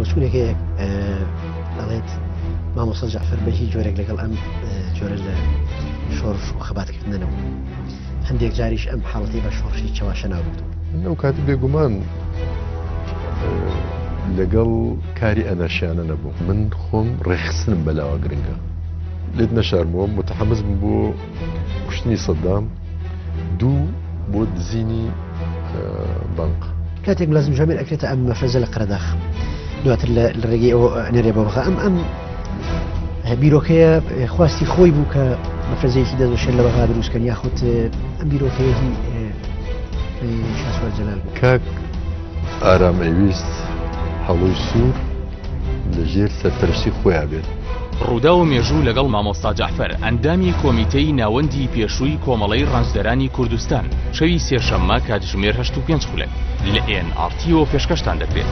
بۆچوونێک هەیە ئەڵێت مامۆستا جەعفەر بە هیچ جۆرێک لەگەڵ ئەم جۆرە لە شۆڕش و خەباتکردنە نەبوو. هەندێک جاریش ئەم حاڵەتی بە شۆڕشی چەواشە ناوبردووە. من ئەو کاتە بێگومان لەگەڵ کاری ئەنارشیانە نەبووم. من خۆم ڕێکخستنم بەلاوە گرنگە. لێت نەشارمەوە متحمس بووم بۆ کوشتنی سەدام، دوو بۆ دزینی بانق. کاتێک ملازم جامیر ئەکرێتە ئەم مەفرەزە لە قەرەداخ دواتر لە ڕێگەی ئەوە ئەنێرێ بۆ بەغا ئەم ئەم بیرۆکەیە خواستی خۆی بوو کە مەفرەزەیەکی دەستبەشێن لە بەغا دروستکەن یاخود ئەم بیرۆکەیە هی شاسوار جەلال بوو؟ کاک ئارام ئەیویست هەڵۆی سوور لە ژێر سەرپەرشتی خۆیا بێت. ڕووداو و مێژوو لەگەڵ مامۆستا جەعفەر ئەندامی کۆمیتەی ناوەندی پێشووی کۆمەڵەی ڕەنجدەرانی کوردستان شەوی سێشەممە کاتژمێر 85 خولەک لە ئێن ئاڕ تیەوە پێشکەشتان دەکرێت.